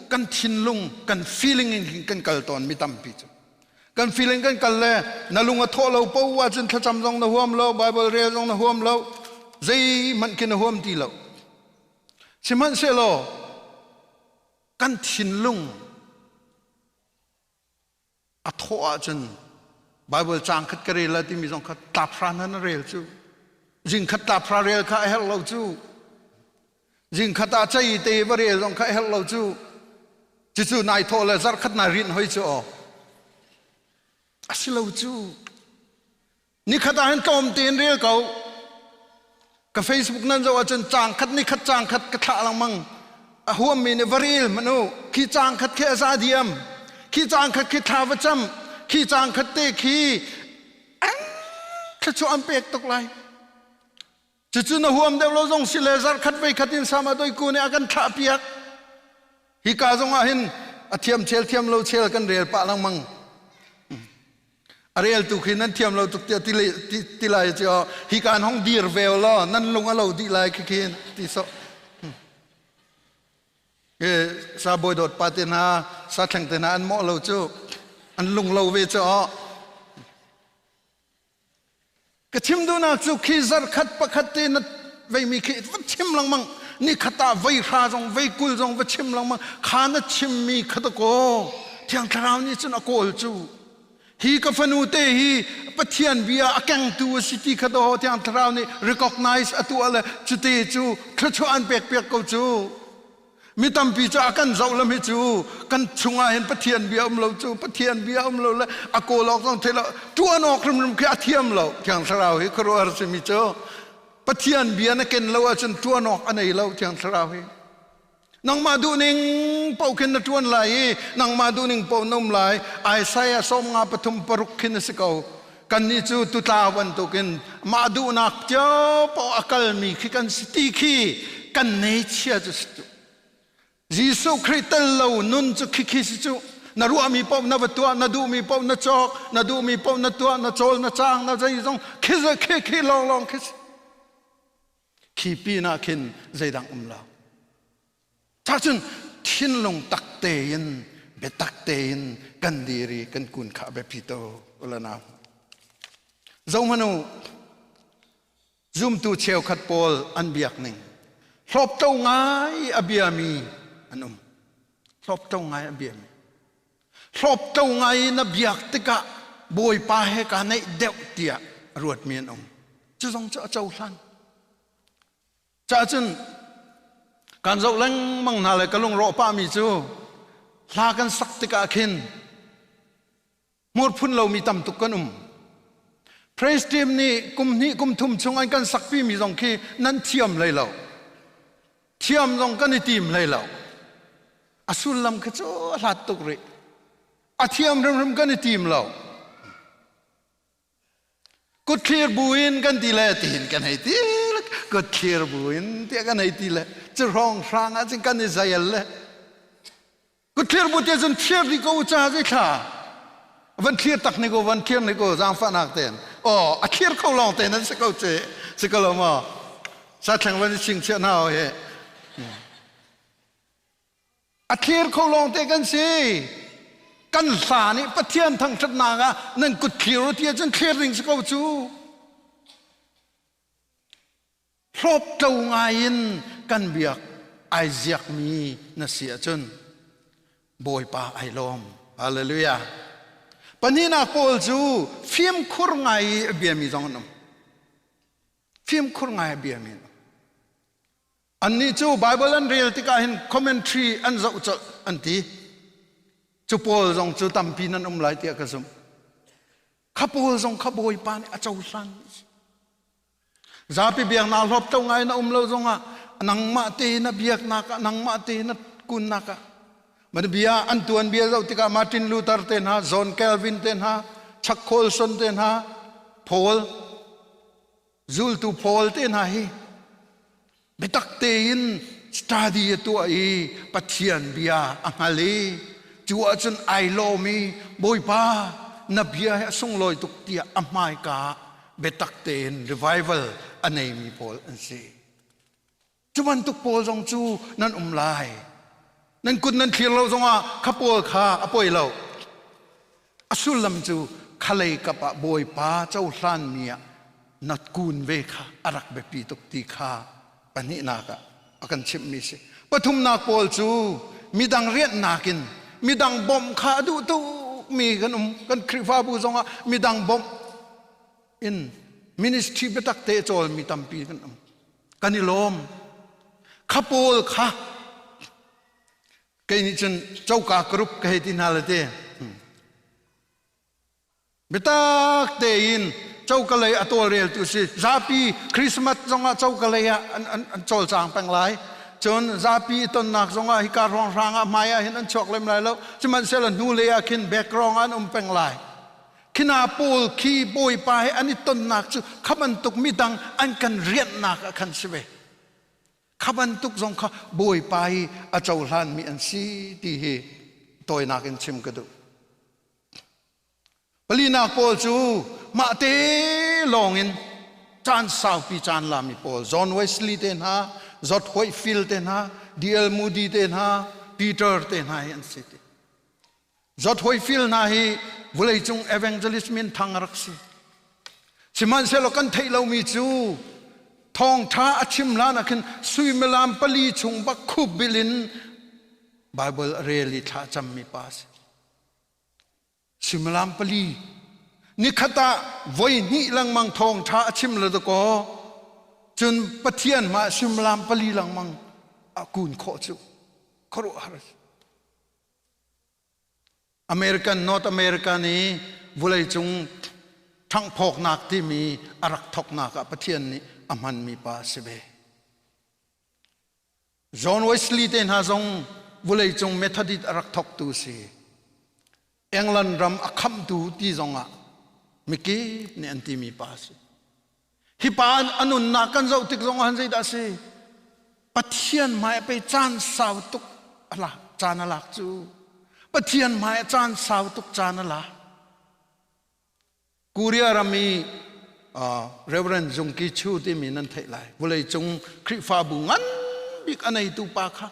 kan thinlung, kan feeling in kan kal tawn mi tampi cu. Kan feeling kan kal le na lung a thawh lo po ahcun thlacam zong na huam lo, Bible rel zong na huam lo, zeihmanh khi na huam ti lo. Sihmanhsehlaw kan thinlung a thawh ahcun Bible caang khat ka rel la timi zong kha tlap hra hna na rel cu zing khat tlap hra rel kha a herh lo cu zing khat ah cei te va rel zong kha a herh lo cu cucu nai thawh le zarh khat nai rinh hoi cu aw a si lo cu Nikhat ah hin tlawm tein rel ko. Ka Facebook nan zoh ahcun caang khat nikhat caang khat ka thlah lengmang. A huammi nih va rel hmanh u. Khi caang khat khi a za diam. Khi caang khat khi thla va cam. Khi caang khat te khi an thluachuah an pek tuk lai. Cucu na huam deuh lo zong si le zarh khat vei khat in sama doi ku nih a kan thlah piak. Hi ka zong ah hin a thiam chel thiam lo chel kan rel pah lengmang. A rel tu khi nan thiam lo tuk tiah ti lai cu hi kan hong dir ve law nan lung a lo dih lai khi khin ti so. Sa bawi dawt pa te hna sa thleng te hna an mawh lo cu an lung lo ve cu Ka chim duhnak cu khi zarkhat pakhat te na veimi khi va chim lengmang ni khat ah vei hra zong vei 20 zong va chim lengmang kha na chimmi kha ta kaw Thiang Thlarau nih cun a kawl cu hi ka fanu te hi Pathian bia a kengtu a si ti kha daw Thiang Thlarau nih recognize a tuah le cute cu thluachuah an pek piak ko cu Mi tampi cu a kan zoh lam hi cu kan chungah hin Pathian bia um lo cu Pathian bia um lo le a kawl awk zong thei lo ṭuan awk hrimhrim khi a thiam lo Thiang Thlarau hi khuaruahhar simi cu Pathian bia na ken lo ahcun ṭuan awk a nei lo Thiang Thlarau hi nangmah duhning paoh khin na ṭuan lai i nangmah duhning paoh na um lai Isaiah 53 khin a si ko kannih cu tutla bantukin mah duhnak cio paoh a kalmi khi kan si ti khi kan nei chia cu si cu Jesuh Khrih tel lo nun cu khikhi si cu na ruahmi paoh na va tuah na duhmi paoh na cawk na duhmi paoh na tuah na cawl na caang na zei zong khi khi khi lawng lawng khi si khi pinah khin zeidang um lo Cun thinlung tak tein biatak tein kan dir i kan kun kha a biapi to ulanau. Zohmanh u, zumtu cheukhat pawl an biak ning hlawpto ngai a biami an um. Hlawpto ngai a biami. Hlawpto ngai in a biak tikah Bawipa he kaa naih deuh tiah a ruatmi an um. Cu zong cu a cohlan. Cahcun kan zoh lengmang hna le ka lungrawh pahmi cu hla kan sak tikah khin hmurphun lomi tam tuk kan um. Praise team nih kum hnih kum thum chung an kan sakpi mi zong khi nan thiam hlei lo. Thiam zong kan i tim hlei lo. A sullam khi cu a hlat tuk rih. A thiam hrimhrim kan i tim lo. Kutthlir buin kan ti le tihin kan hei ti le kutthlir buin tiah kan hei ti le cu hrawng hrang ah cun kan i zail le kutthlir bu te cun thlir dih ko ca zei thla van thlir tak ni ko van thlir ni ko zaangfahnak ten aw a thlir kho lawng te nan si ko ce si ko lo maw sa thleng van i chingchiah hna he A thlir kho lawngte kan si. Kan hla nih Pathian thangṭhatnak ah nan kut thlir u ti ahcun thlir ding si ko cu. Hlawptlo ngai in kan biak ai ziakmi na si ahcun Bawipa ai lawm. Hallelujah. Pahnihnak pawl cu fimkhur ngai i a biami zong an um. Fimkhur ngai a biami an um. Annih cu Baibal an rel tikah hin commentary an zoh colh an ti. Cu pawl zong cu tampi nan um lai tiah ka zumh. Kha pawl zong kha Bawipa nih a cohlan. Zapi biaknak hlawpto ngai na um lo zongah nangmah te na biaknak ah nangmah te na kunnak ah man bia an tuan bia zoh tikah Martin Luther te hna John Calvin te hna Chuck Colson te hna Paul Zultu Paul te hna hi biatak tein study a tuah i Pathian bia a hngal i cu ahcun ai lawm i Bawipa na bia hi a sunglawi tuk tiah a hmaika ah biatak tein revival a neimi pawl an si. Cu bantuk pawl zong cu nan um lai. Nan kut nan thlir lo zongah kha pawl kha a poi lo. A sullam cu khalei kap ah Bawipa cohlanmi ah na kun ve kha a rak biapi tuk ti kha pahnihnak ah a kan chimhmi si. Pathumnak pawl cu midang rianhnak in midang bawmh kha a duh tukmi kan um. Kan Khrihfabu zongah midang bawmh in ministry biatak te cawlmi tampi kan um. Kan i lawm. Kha pawl kha kei nih cun coka group ka hei ti hna le te. Biatak tein coka lei a tawlreltu si. Zapi Christmas zongah coka lei ah an, an, an cawlcang peng lai. Cun zapi i tonnak zongah hika ruanghrang ah hmai ah hin an chuak lem lai lo. Sihmanhsehlaw hnulei ah khin background ah an um peng lai. Khina pawl khi Bawipa he an i tonnak cu kha bantuk midang an kan rianhnak ah khan si ve. Kha bantuk zong kha Bawipa i a cohlanmi an si ti hi tawinak in chim ka duh. Palinak pawl cu mahte lawngin caan saupi caan lami pawl John Wesley te hna, George Whitefield te hna, D.L. Moody te hna, Peter te hna hi an si ti. George Whitefield hna hi vawleicung evangelist min thang a rak si. Sihmanhsehlaw kan theih lomi cu thawngṭha a chim hlan ah khin suimilam pali chung bak khup bil in Bible a rel i thla a cammi pa a si. Suimilam pali nikhat ah voi hnih lengmang thawngṭha a chim le dakaw cun Pathian hmah suimilam pali lengmang a kun khawh cu khuaruahhar a si. American North American i vawleicung ṭhanghphawknak timi a rak thawknak ah Pathian nih a hmanmi pa a si ve. John Wesley te hna zong vawleicung Methodist a rak thawktu si. England ram a khamhtu ti zongah mikip nih an timi pa a si. Hi pa a nunnak kan zoh tik zongah han zeidah a si? Pathian hmai a pe caan sau tuk a lak caan a lak cu. Pathian hmai a caan sau tuk caan a lak. Korea ram i Reverend Jung Ki Chu timi nan theih lai. Vawleicung Khrihfabu ngan bik a neitu pa kha.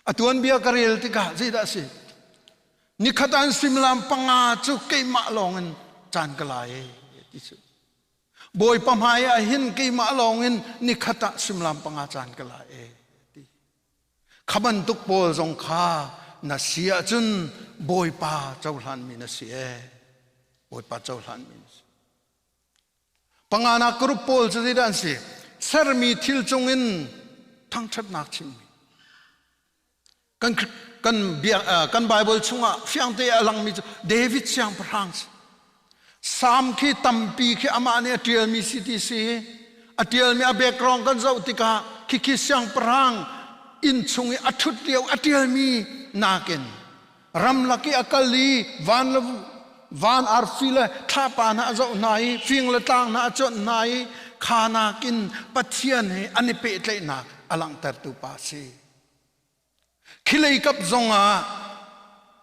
A tuanbia ka rel tikah zeidah a si? Nikhat an suimilam panga cu keimah lawng in caan ka la e ti cu. Bawipa hmai ah hin keimah lawng in nikhat ah suimilam panga caan ka la e ti. Kha bantuk pawl zong kha na si ahcun Bawipa cohlanmi na si ee. Bawipa cohlanmi na si. Panganak group pawl cu zeidah an si? Sermi thil cungin thangṭhatnak chimmi. Kan, kan, bia, kan Bible chungah fiangte a langmi cu David siangpahrang si. Salm khi tampi khi amah nih a ṭialmi si ti si. A ṭialmi a background kan zoh tikah khikhi siangpahrang inn chung i a ṭhut lio a ṭialmi nakin ramlak i a kal i van le van arfi le thlapa hna a zoh hna i fing le tlang hna a cuanh hna i kha nakin Pathian he an i pehtlaihnak a langhtertu pa a si. Khilei kap zongah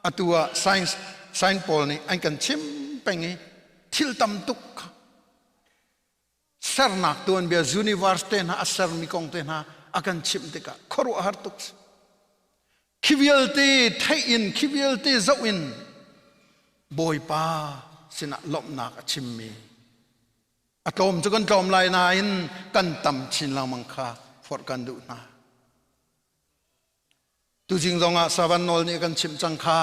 atu ah science science pawl nih an kan chim peng i thil tam tuk sernak tuanbia universe te hna a sermi kong te hna a kan chimh tikah khuaruahhar tuk si. Khi vialte theih in khi vialte zoh in Bawipa sinah lawmhnak a chimmi a tlawm cu kan tlawm lai nain kan tam chin lengmang kha forh kan duh hna. Tuzing zongah Savan nawl nih a kan chimh cang kha.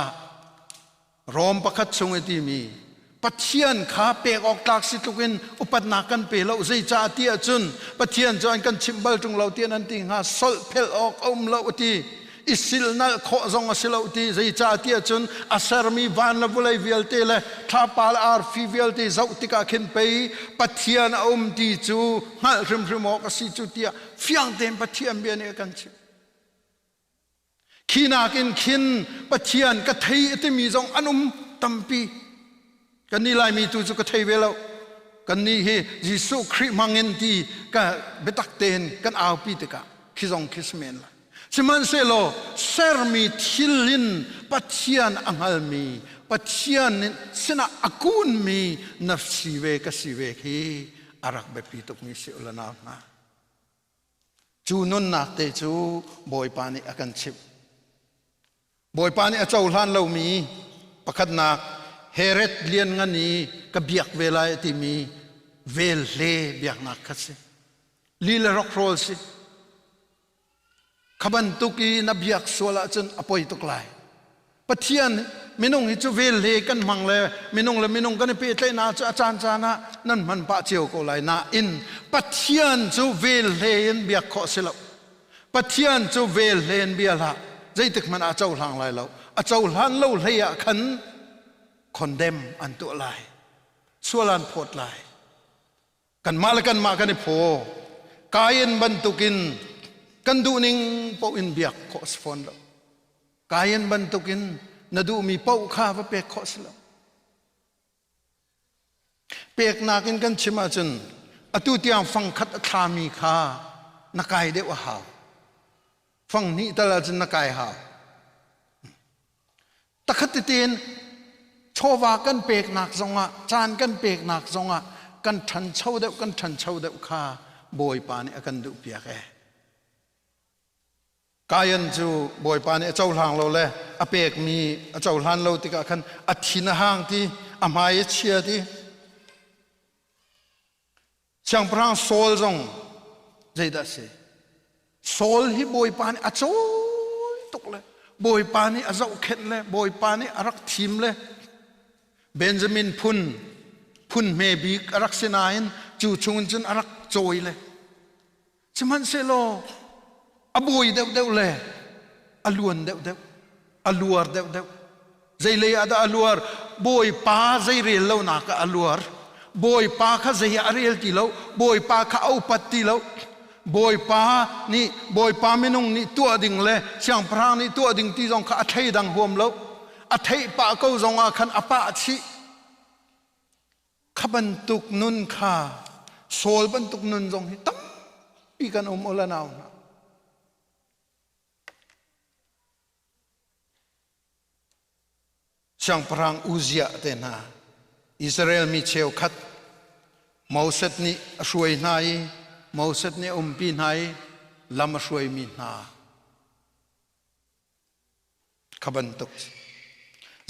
Rom pakhat chung i timi Pathian kha pek awk tlak si tluk in upatnak kan pe lo zeicah ti ahcun Pathian cu an kan chimh bal ṭung lo tiah nan ti hnga solh phelh awk a um lo a ti i silnalh khawh zong a si lo ti zeicah ti ahcun a sermi van le vawlei vialte le thlapa le arfi vialte zoh tikah khin pei Pathian a um ti cu hngalh hrimhrim awk a si cu tiah fiang tein Pathian bia nih a kan chimh. Khi nakin khin Pathian ka thei a timi zong an um tampi. Kannih Laimi tu cu ka thei ve lo. Kannih hi Jesuh Khrih hmangin ti ka biatak tein kan aupi tikah khi zong khi si men lai. Sihmanhsehlaw sermi thil in Pathian a hngalmi, Pathian sinah a kunmi na si ve ka si ve khi a rak biapi tukmi si u le nau hna. Cu nunnak te cu Bawipa nih a kan chimh. Bawipa nih a cohlan lomi pakhatnak Herod lianngan i ka biak ve lai a timi velhle biaknak kha si. Li le rokhrawl si. Kha bantuk i na biak sual ahcun a poi tuk lai. Pathian minung hi cu velhle kan hmang le minung le minung kan i pehtlaihnak cu a caan caan ah nan hman pah cio ko lai nain Pathian cu velhle in biak khawh si lo. Pathian cu velhle in bia hlah. Zeitik hmanh ah a cohlang lai lo. A cohlan lo hlei ah khan condemn an tuah lai. Sual an phawt lai. Kanmah le kanmah kan i phaw. Kain bantukin. Kan duhning paoh in biak khawh a si fawn lo. Kain bantukin na duhmi paoh kha va pek khawh a si lo. Peknak in kan chim ahcun atu tiang fang khat a thlami kha na kai deuh a hau. Fang hnih tal ahcun na kai hau. Takhat tein chawva kan peknak zongah caan kan peknak zongah kan ṭhancho deuh kan ṭhancho deuh kha Bawipa nih a kan duhpiak ee. Kayan cu Bawipa nih a cohlang lo le a pekmi a cohlan lo tikah khan a thin a hang ti a hmai a chia ti Siangpahrang Saul zong zeidah a si? Saul hi Bawipa nih a cawi tuk le Bawipa nih a zohkhenh le Bawipa nih a rak thim le Benjamin phun phun hme bik a rak si nain cu chungin cun a rak cawi le Sihmanhsehlaw a bawi deuhdeuh le a luan deuhdeuh, a luar deuhdeuh. Zeilei ah dah a luar? Bawipa zei rel lonak ah a luar. Bawipa kha zei ah a rel ti lo. Bawipa kha a upat ti lo. Bawipa nih Bawipa minung nih tuah ding le siangpahrang nih tuah ding ti zong kha a thleidang huam lo. A theih pah ko zong ah khan a pah chih. Kha bantuk nun kha Saul bantuk nun zong hi tampi kan um ula nau hna. Siangpahrang Uzziah te hna Israel mi cheukhat Moses nih a hruai hna i Moses nih a umpi hna i lam a hruaimi hna Kha bantuk.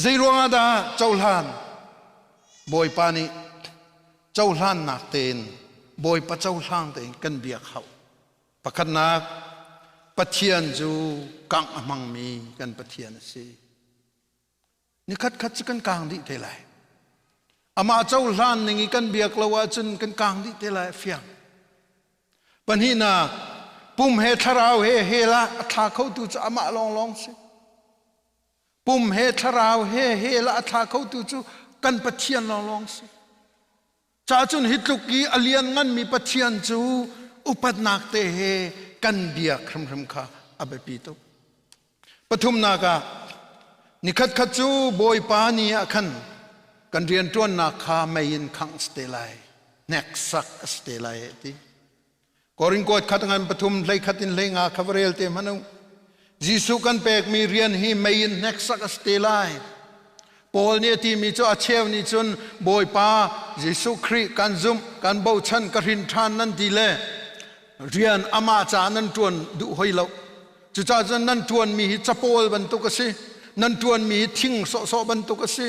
Zei ruangah dah cohlan? Bawipa nih cohlannak tein Bawipa cohlang tein kan biak hau. Pakhatnak, Pathian cu kangh a hmangmi kan Pathian a si. Nikhat khat cu kan kang dih te lai. Amah cohlan ning i kan biak lo ahcun kan kang dih te lai a fiang. Pahnihnak, pum he thlarau he hell ah a thla khotu cu amah lawnglawng si. Pum he thlarau he hell ah a thla khotu cu kan Pathian lawnglawng si. Cahcun hi tluk i a lian nganmi Pathian cu upatnak te he kan biak hrimhrim kha a biapi tuk. Pathumnak ah, nikhat khat cu Bawipa ni ah khan kan rianṭuannak kha mei in khangh si te lai, hneksak a si te lai a ti. Korin kuat khat ngan pathum hlei khat in hlei nga kha va rel te hmanh u. Jesuh kan pekmi rian hi mei in hneksak a si te lai. Paul nih a timi cu a cheu nih cun Bawipa Jesuh Khrih kan zumh, kan bochan, ka hrin ṭhan nan ti le rian amah caah nan ṭuan duh hoi lo. Cucaah cun nan ṭuanmi hi capawl bantuk a si. Nan ṭuanmi hi thing sawhsawh bantuk a si.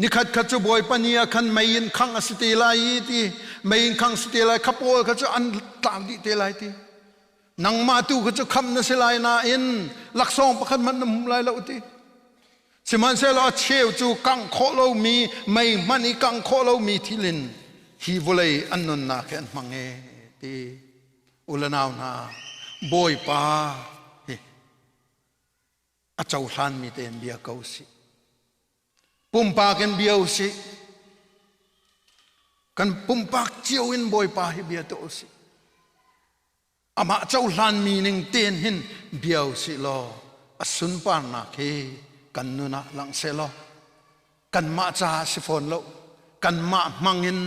Nikhat khat cu Bawipa ni ah khan mei in khangh a si te lai i ti mei in khangh si te lai kha pawl kha cu an tlang dih te lai ti. Nangmah tu kha cu khamh na si lai nain laksawng pakhat hmanh na hmu lai lo ti. Sihmanhsehlaw a cheu cu kangh khawh lomi mei hmanh i kangh khawh lomi thil in hi vawlei an nunnak hi an hmang e ti. U le nau hna, Bawipa hi a cohlanmi tein bia ko sih. Pumpak in bia u sih. Kan pumpak cio in Bawipa hi bia tuah u sih. Amah cohlanmi ning tein hin bia u sih law a sunparnak hi kan nun ah langh seh law kanmah caah si fawn lo kanmah hmang in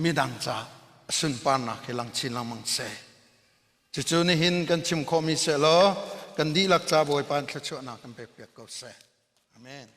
midang caah a sunparnak hi lang chin lengmang seh. Cucu nihin kan chim khawhmi seh law kan dihlak ca Bawipa in thluachuahnak kan pekpiak ko seh. Amen.